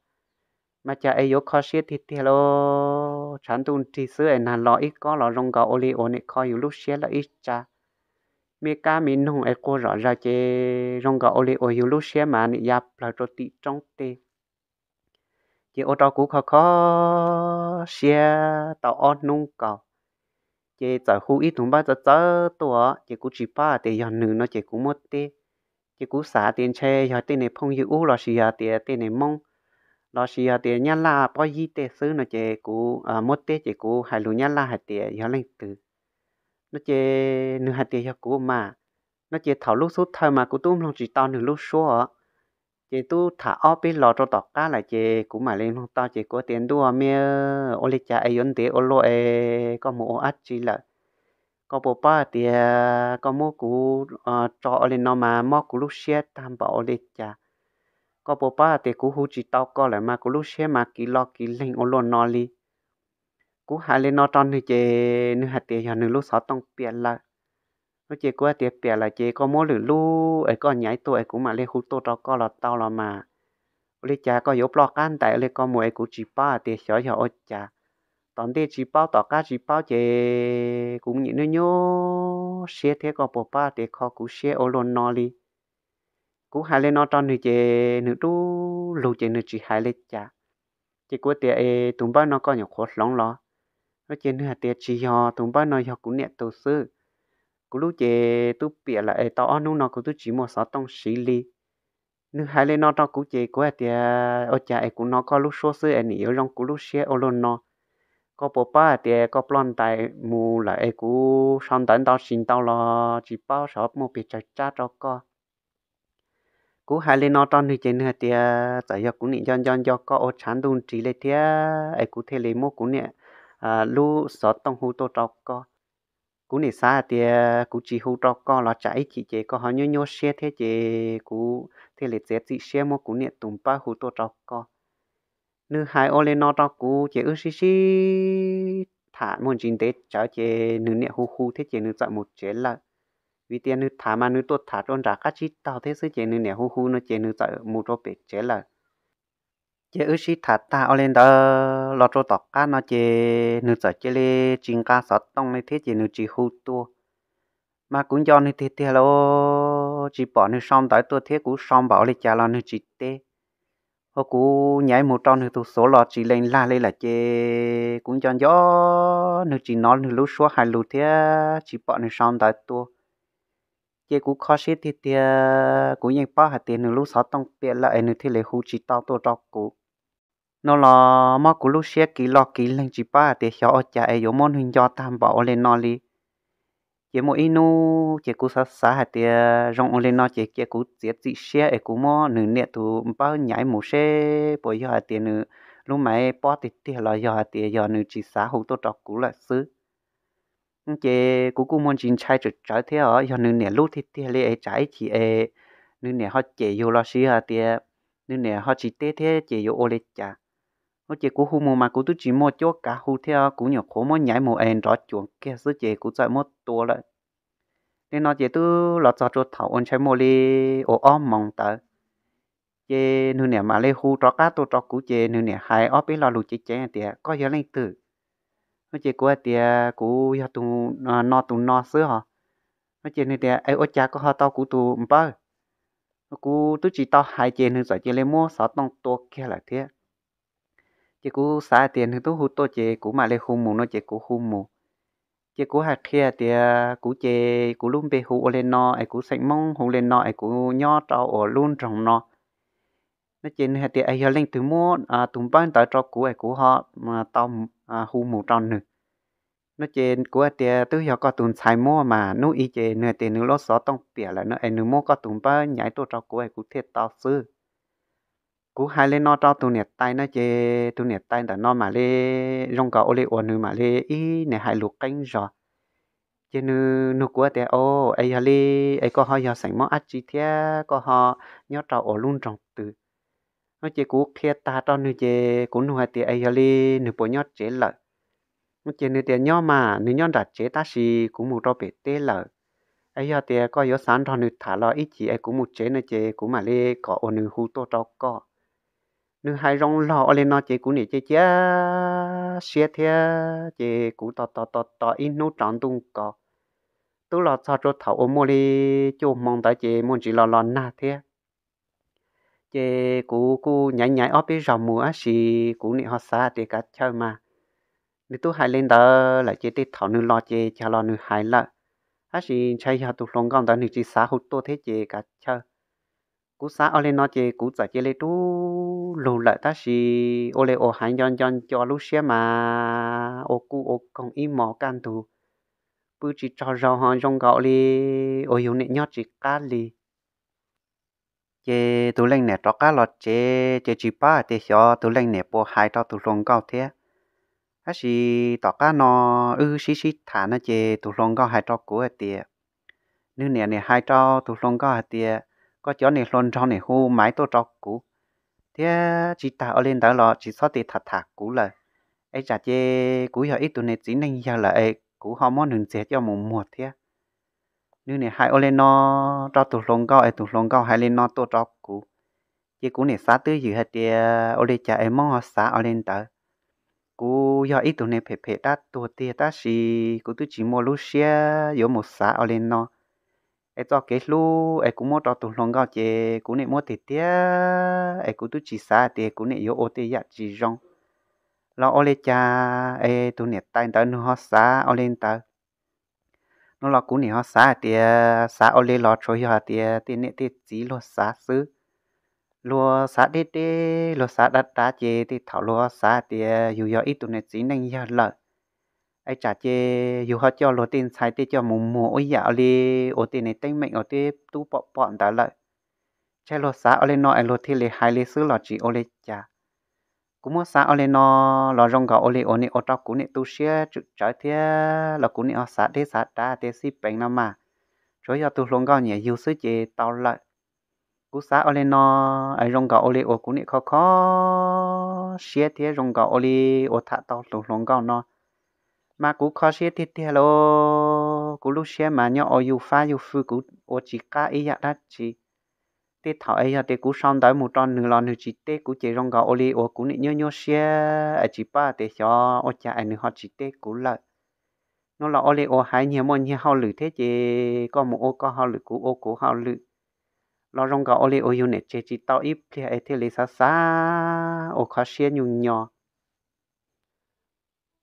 Mas cas es yuav kho siab tiag tiag lauj, tshav ntuj nrig xwb es nag los ib kob los zoo nkaus ua li uas niam kho yus lub siab lawm ib tsab. Mej kab me noog es quaj zom zaws ces zoo nkaus ua li uas yus lub siab mas niam ya plaws rau tim roob tej. Ces ua rau kuv kho kho siab tau ob hnub kaus, ces txawm hu ib tug npawb txawv txawv tuaj, ces kuv tsis paub hais tias yog nws no ces kuv muab teb. Ces kuv xav tias ntshe yog tej niag phooj ywg ub lossis yog tias tej niag Hmoob lossis yog tias Nyab Laj pob yib tej xwb no ces kuv muab teb ces kuv hais lus Nyab Laj hais tias yog leej twg no ces nws hais tias yog kuv mas no ces thaum lub xub thawj mas kuv twb mloog tsis tau nws lub suab os. Ces twb tham ob peb los rau tom qab lawm ces kuv mam li mloog tau ces kuv tias ntuj me, ua li cas es yuav ntev ua luaj es koj mus ua dab tsi lawm? Koj puas paub hais tias koj muab kuv tso ua li no mas mob kuv lub siab tag npaum ua li cas? Koj puas paub hais tias kuv hu tsis tau koj lawm mas kuv lub siab mas kiv lo kiv leeg ua luaj no li? Kuv hais li no rau nws ces nws hais tias yog nws lub xov tooj piam lawm. No ces kuv hais tias piam lawm ces koj muab lwm lub es koj nyaiv tuaj es kuv mam li hu tuaj rau koj los tau los mas. Ua li cas koj yuav ploj qab ntais li koj mus es kuv tsis paub hais tias xyov yog ua cas. Tom ntej tsis paub tom qab tsis paub ces kuv nyuaj nyuaj siab thiab, koj puas paub hais tias kho kuv siab ua luaj no li? Kuv hais li no rau nws ces nws dub lug ces nws tsis hais li cas. Ces kuv tias es tus npawb no koj nyuam qhuav hloov los? No ces nws hais tias tsis yog, tus npawb no yog kuv niam tus xwb. Kuv lub ces twb piam lawm es tau ob hnub no kuv twb tsis muaj xov tooj siv li. Nws hais li no rau kuv ces kuv hais tias ua cas es kuv hnov koj lub suab xwb es nim yuav zoo kuv lub siab ua luaj no? Koj puas paub hais tias koj ploj ntais mus lawm es kuv sau ntawv ntau tsis ntau los tsis paub xyov muaj pes tsawg tsab rau koj. Kuv hais li no rau nws ces nws hais tias txawm yog kuv niam nco nco nco koj ua tshav ntuj nrig li thiab es kuv thiaj li muab kuv niam lub xov tooj hu tuaj rau koj. Kuv niam xav hais tias kuv tsis hu rau koj los tsam ib chim ces koj ho nyuaj nyuaj siab thiab ces kuv thiaj li txiav txim siab muab kuv niam tus npawb hu tuaj rau koj. Nws hais ua li no rau kuv ces wb sib sib tham muaj ntsis ntev tsawv ces nws niam hu hu thiab ces nws txawm mus tsev lawm. Vim tias nws tham mas nws tuaj tham rau nram qab tsib taug thiab xwb ces nws niam hu hu no ces nws txawm mus rau pem tsev lawm. Ces wb sib tham tag ua li ntawd los rau tom qab no ces nws txawm cia li tsis nqa xov tooj li thiab ces nws tsis hu tuaj. Mas kuv nco nws tiag tiag los tsis pom nws sau ntawv tuaj thiab kuv sau npaum li cas los nws tsis teb. Ho kuv nyaiv mus rau nws tus xov los tsis lees lag li lawm ces kuv nco nco nws tsis hnov nws lub suab hais lus thiab tsis pom nws sau ntawv tuaj. Ces kuv kho siab tiag tiag, kuv yeej paub hais tias nws lub xov tooj piam lawm es nws thiaj li hu tsis tau tuaj rau kuv. No los mob kuv lub siab kiv loj kiv leeg tsis paub hais tias xyov ua cas es yuav muab nws nco tag npaum ua li no li. Ces muaj ib hnub ces kuv xav xav hais tias zoo ua li no ces cia kuv txiav txim siab es kuv muab nws niam tus npawb nyaiv mus seb puas yog hais tias nws lub maiv pob tiag tiag los yog hais tias yog nws tsis xav hu tuaj rau kuv lawm xwb. Ces kuv kuj muaj ntsis ntshai tsawm tsawv thiab os, yog nws niam lub tiag tiag li es tsam ib chim es nws niam ho cem yus los sis yog hais tias nws niam ho tsis teb thiab ces yuav ua li cas. No ces kuv hu mus mas kuv twb tsis muaj cuab kav hu thiab, kuv nyuam qhuav muab nyaiv mus es nrov cuam kiag xwb ces kuv txawm muab tua lawm. Li no ces twb los txog rau thaum uas ntshai muaj li uas ob moos ntawd, ces nws niam mam li hu rov qab tuaj rau kuv ces nws niam hais ob peb lo lus ceev ceev hais tias koj yog leej twg? No ces kuv hais tias kuv yog tus no tus no xwb hos. No ces nws tias es ua cas koj ho tau kuv tus npawb? Kuv twb tsis tau hais ces nws txawm cia li muab xov tooj tua kiag lawm thiab. Ces kuv xav hais tias nws twb hu tuaj ces kuv mam li hu mus no ces kuv hu mus. Ces kuv hais qhia tias kuv ces kuv lub npe hu ua li no es kuv xeem Hmoob hu li no es kuv nyob rau uas lub nroog no. No ces nws hais tias es yog leej twg muab tus npawb ntawd rau kuv es kuv ho tau hu mus rau nws. No ces kuv hais tias twb yog koj tus ntxhais muab mas, hnub ib ces nws hais tias nws lub xov tooj piam lawm no es nws muab koj tus npawb nyaiv tuaj rau kuv es kuv thiaj tau xwb. Kuv hais li no rau tus niam tais no ces tus niam tais ntawm no mam li zoo nkaus ua li uas nws mam li ib niag hais lus qeeb zog. Ces nws nug kuv tias, O, es yog li es koj ho yog xeem Hmoob dab tsi thiab koj ho nyob rau ua lub nroog twg? No ces kuv qhia tag rau nws ces kuv nug hais tias, Es yog li nws puas nyob tsev lawm? No ces nws tias, Nyob mas, nws nyob nram tsev tab sis kuv mus rau pem teb lawm. Es yog tias koj yuav xav nrog nws tham los ib chim es kuv mus tsev no ces kuv mam li kom uas nws hu tuaj rau koj. Nws hais zoo log ua li no ces kuv niam cia cia siab thiab ces kuv tos tos tos tos ib hnub tsaus ntuj nkaus, twb los txog rau thaum uas muaj li cuaj hmo ntawd ces muaj ntsis los los nag thiab. Ces kuv kuj nyaiv nyaiv ob peb zaug mus tab sis kuv niam ho xav tias kav chawj mas, nws twb hais li ntawd lawm ces tej thaum nws los ces cas los nws hais lawm, tab sis ntshai yog tus hluas nkauj ntawd nws tsis xav hu tuaj thiab ces kav chawj. Kuv xav ua li no ces kuv txawm cia li rub lug lawm tab sis ua li uas hais nco nco nco lub siab mas ua kuj ua koog ib hmos kaj ntug, pw tsis tsaug zog ho zoo nkaus li uas yus niam nyob tsis qab li. Ces tus leej niam rov qab los tsev ces tsis paub hais tias xyov tus leej niam puas hais rau tus hluas nkauj thiab. Tab sis tom qab no wb sib sib tham no ces tus hluas nkauj hais rau kuv hais tias, nws niam nim hais rau tus hluas nkauj hais tias, Koj cov niam hluas nraug nim hu maiv tuaj rau kuv, thiab tsis tas ua li ntawd los tsis txhob tes tham tham kuv lawm, es tsam ces kuv yog ib tug niam txiv neej yawg lawm es kuv ho muab nws ntxias coj mus muag thiab. Nws nim hais ua li no rau tus hluas nkauj es tus hluas nkauj hais li no tuaj rau kuv, ces kuv nim xav twj ywm hais tias ua li cas es Hmoob ho xav ua li ntawd. Kuv yog ib tug niag phem phem dab tuag tiag tab sis kuv twb tsis muaj lub siab yuav mus xav ua li no. Es txoj kev hlub es kuv muab rau tus hluas nkauj ces kuv nim muab tiag tiag es kuv twb tsis xav hais tias kuv nim yuav ua tej yam tsis zoo los ua li cas es tus niam tais ntawd nws ho xav ua li ntawd. No los kuv nim ho xav hais tias xav ua li los tsuas yog hais tias tej niam tej txiv luag xav xwb. Luag xav deb deb luag xav dav dav ces tej thaum luag xav hais tias yus yog ib tug niam txiv neej yawg lawm, es tsam ces yus ho coj luag tej ntxhais tej coj mus muag ua yam li uas tej niag teeb meem uas tej tub pom pom ntawd lawm. Ntshai luag xav ua li no es luag thiaj li hais li xwb los tsis ua li cas. Kuv muab xav ua li no los zoo nkaus ua li uas nim ua rau kuv nim tu siab tswm tsawv thiab los kuv nim ho xav deb xav dav tias xij peem no mas tsuav yog tus hluas nkauj nyiam yus xwb ces tau lawm. Kuv xav ua li no es zoo nkaus ua li uas kuv nim kho kho siab thiab zoo nkaus ua li uas tham tau tus hluas nkauj no mas kuv kho siab tiag tiag lauj. Kuv lub siab mas nyob ua yuj fab yuj fwj kuv ua tsis qab ib yam dab tsi. Tej thaum es yog tias kuv sau ntawv mus rau nws los nws tsis teb kuv ces zoo nkaus ua li uas kuv nim nyuaj nyuaj siab es tsis paub tias xyov ua cas es nws ho tsis teb kuv lawm. No los ua li uas haiv nyias muaj nyias hauj lwm thiab ces koj mus ua koj hauj lwm kuv ua kuv hauj lwm los zoo nkaus ua li uas yus nim tseg tsis tau ib pliag es thiaj li xav xav ua kho siab nyuj nyo.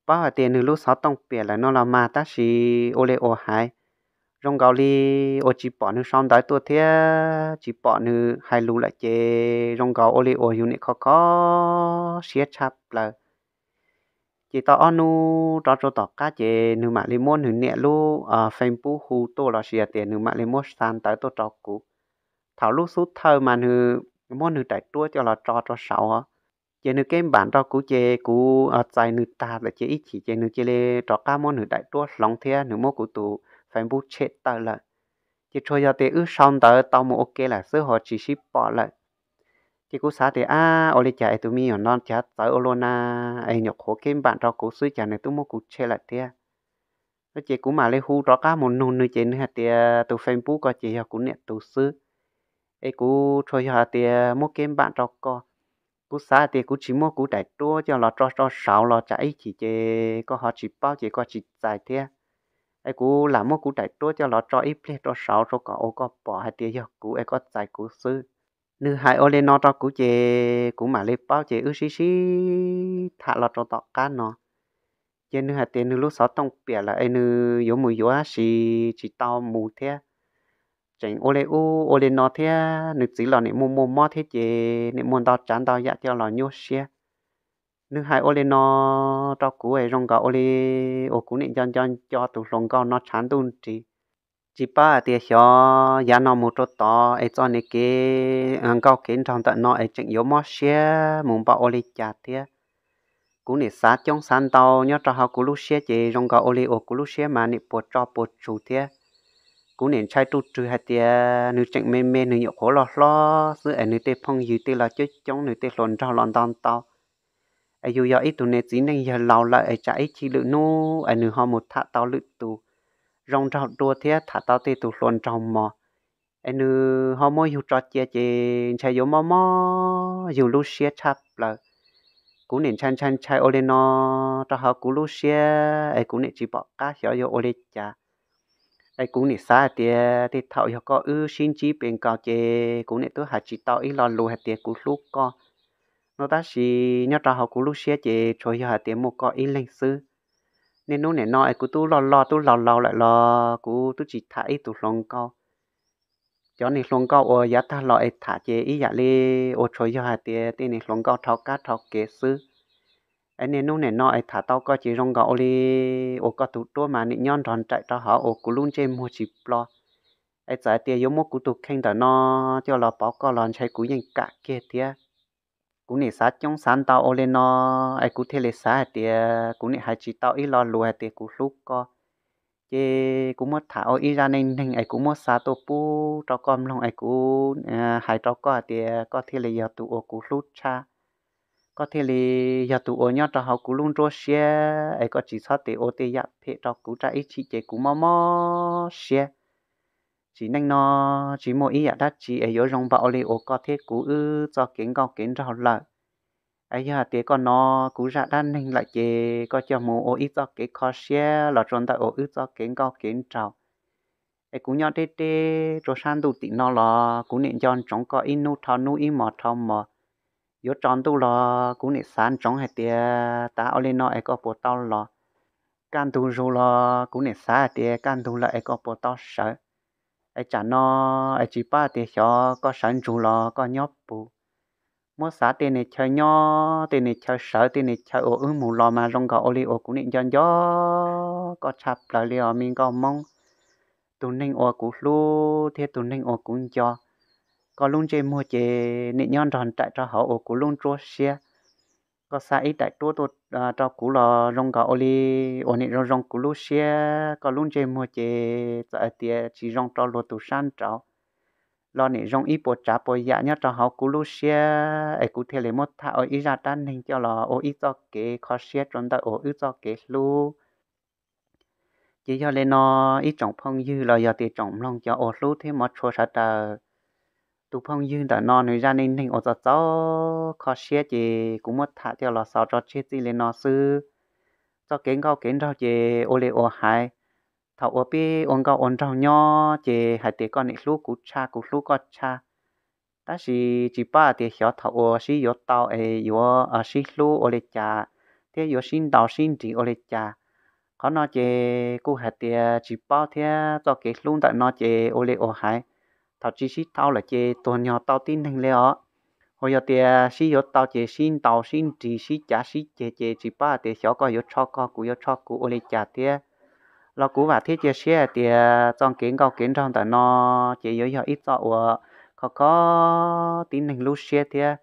Paub hais tias nws lub xov tooj piam lawm no los mas tab sis ua li uas hais zoo nkaus li uas tsis pom nws sau ntawv tuaj thiab tsis pom nws hais lus lawm ces zoo nkaus ua li uas yus nim kho kho siab tshaj plaws. Ces tau ob hnub rov rau tom qab ces nws mam li muab nws niam lub Facebook hu tuaj los sis tias nws mam li muab xa ntawv tuaj rau kuv. Thaum lub xub thawj mas nws muab nws daim duab coj los tso rau saud, ces nws keb npam rau kuv ces kuv txais nws tag lawm ces ib chim ces nws cia li rov qab muab nws daim duab hloov thiab nws muab kuv tus Facebook tshem tawm lawm. Ces tsuas yog tias wb sau ntawv tau mus ua ke lawm xwb ho tsis sib pom lawm. Ces kuv xav tias ab ua li cas es tus me nyuam no cas txawv ua luaj na, es nyuam qhuav keb npam rau kuv xwb cas nws twb muab kuv tshem lawm thiab. Ces kuv mam li hu rov qab mus nug nws ces nws hais tias tus Facebook ko ces yog kuv niam tus xwb, es kuv tsuas yog hais tias muab keb npam rau koj. Kuv xav hais tias kuv tsis muab kuv daim duab coj los tso rau saud los tsam ib chim ces koj ho tsis paub ces koj tsis txais thiab. Es kuv lam muab kuv daim duab coj los tso ib pliag rau saud tso kom ua koj pom hais tias yog kuv es koj txais kuv xwb. Nws hais ua li no rau kuv ces kuv mam li paub ces wb sib sib tham los rau tom qab no. Ces nws hais tias nws lub xov tooj piam lawm es nws yuav mus yuav tab sis tsis tau mus thiab. Tseem ua li ub ua li no thiab nws txiv los nim muaj muaj mob thiab ces nim muaj ntau tsav ntau yam coj los nyuaj siab. Nws hais ua li no rau kuv es zoo nkaus ua li uas kuv nim nco nco nco tus hluas nkauj no tshav ntuj nrig. Tsis paub hais tias xyov yav no mus rau tod es txoj niag kev nkauj kev nraug ntawm no es tseem yuav mob siab mus npaum ua li cas thiab. Kuv nim xav coob xav ntau nyob rau hauv kuv lub siab ces zoo nkaus ua li uas kuv lub siab mas nim puas tso puas tsug thiab. Kuv nim ntshai ruj rwg hais tias nws tseem me me nws nyuam qhuav loj hlob xwb es nws tej phooj ywg tej los coob coob, nws tej hluas nraug los nto ntau. Es yus yog ib tug niag txiv neej yawg laus lawm es tsam ib chim lwm hnub es nws ho mus tham tau lwm tus zoo nraug dua thiab tham tau tej tus hluas nraug mos, es nws ho muab yug tso cia ces ntshai yuav mob mob yus lub siab tshaj plaws. Kuv nim ntshai ntshai ntshai ua li no rau hauv kuv lub siab es kuv nim tsis pom qab xyov yuav ua li cas. Es kuv nim xav hais tias tej thaum yog koj wb sib ntsib pes nkaus ces kuv nim twb hais tsis tau ib lo lus hais tias kuv hlub koj no, tab sis nyob rau hauv kuv lub siab ces tsuas yog hais tias muaj koj ib leeg xwb. Niaj hnub nim no es kuv twb loj loj twb laus laus lawm los kuv twb tsis tham ib tug hluas nkauj. Cov niag hluas nkauj uas yav tag los es tham ces ib yam li uas tsuas yog hais tias tej niag hluas nkauj dhau kab dhau kev xwb. Es niaj hnub nim no es tham tau koj ces zoo nkaus ua li uas koj tus duab mas nim nyob nrog nraim rau hauv uas kuv lub ntsej muag tsis ploj. Es txawm hais tias yuav muab kuv tus kheej ntawm no coj los pauv koj los ntshai kuv yeej kam kiag thiab. Kuv nim xav coob xav ntau ua li no, es kuv thiaj li xav hais tias kuv nim hais tsis tau ib lo lus hais tias kuv hlub koj. Ces kuv muab tham ua ib zaj neej neeg es kuv muab xa tuaj pub rau koj mloog es kuv hais rau koj hais tias koj thiaj li yog tus uas kuv hlub tshaj. Koj thiaj li yog tus uas nyob rau hauv kuv lub nruab siab es koj tsis txhob tes ua tej yam phem rau kuv rau ib chim ces kuv mob mob siab. Tsim neej no tsis muaj ib yam dab tsi es yuav zoo npaum ua li uas koj thiab kuv wb txoj kev nkauj kev nraug lawm. Es yog hais tias koj hnov kuv zaj dab neeg lawm ces koj coj mus ua ib txoj kev kho siab los rau ntawm uas wb txoj kev nkauj kev nraug. Es kuv nyob deb deb rau sab ntuj tim no los kuv nim nco ntsoov koj ib hnub dhau hnub ib hmos dhau hmos. Yuav tsaus ntuj los kuv nim xav ntsoov hais tias tav ua li no es koj puas tau los. Kaj ntug zus los kuv nim xav hais tias kaj ntug lawm es koj puas tau sawv. Es tsam no es tsis paub hais tias xyov koj sawv ntsug los koj nyob puv. Muab xav tej niag chaw nyob, tej niag chaw sawv, tej niag chaw uas wb mus los mas zoo nkaus ua li uas kuv nim nco nco koj tshaj plaws li os me nkauj Hmoob, tus neeg uas kuv hlub thiab tus neeg uas kuv nco. Koj lub ntsej muag ces nim nyob nrog nraim rau hauv uas kuv lub nruab siab. Koj xa ib daim duab tuaj rau kuv los zoo nkaus ua li uas nim zoo zoo kuv lub siab. Koj lub ntsej muag ces txawm hais tias tsis zoo rau luag tus sab nraud los nim zoo ib puas tsav puas yam nyob rau hauv kuv lub siab es kuv thiaj li muab tham ua ib zaj dab neeg coj los ua ib txoj kev kho siab rau ntawm uas wb txoj kev hlub. Ces yog li no, ib tsoom phooj ywg los yog tias tsoom mloog cov uas hlub thiab hmov tshua sawv daws, tus phooj ywg ntawm no nws zaj neej neeg uas txaus txaus kho siab ces kuv muab tham coj los xaus tso tseg txij li no xwb. Txoj kev nkauj kev nraug ces ua li uas hais, thaum uas peb ua nkauj ua nraug nyob ces hais tias koj nim hlub kuv tshaj kuv hlub koj tshaj. Tab sis tsis paub hais tias xyov thaum uas sib yuav tau es yuav sib hlub ua li cas thiab yuav sib ntaus sib nrig ua li cas. Qhov no ces kuj hais tias tsis paub thiab, txoj kev hlub ntawm no ces ua li uas hais, thaum tsis sib tau lawm ces tuag nyog tau tib neeg li os. Ho yog tias sib yuav tau ces sib ntaus sib nrig sib cav sib ceg ces tsis paub hais tias xyov koj yuav tsho koj kuv yuav tsho kuv ua li cas thiab. Los kuv vam thiab cia siab hais tias txoj kev nkauj kev nraug ntawm no ces yuav yog ib txoj uas khov kho tib neeg lub siab thiab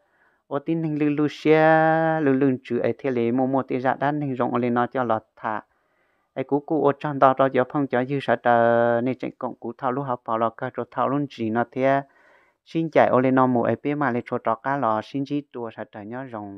ua tib neeg lwj lwj siab lwj lwj ntsws es thiaj li muaj muaj tej zaj dab neeg zoo ua li no coj los tham. Es kuv kuj ua tsaug ntau rau cov phooj cov ywg sawv daws nej tseem koom kuv thaum lub hauv paus los kawg rau thaum lub ntsis no thiab. Sib ncaim ua li no mus es peb mam li tshua rov qab los sib ntsib dua, sawv daws nyob zoo.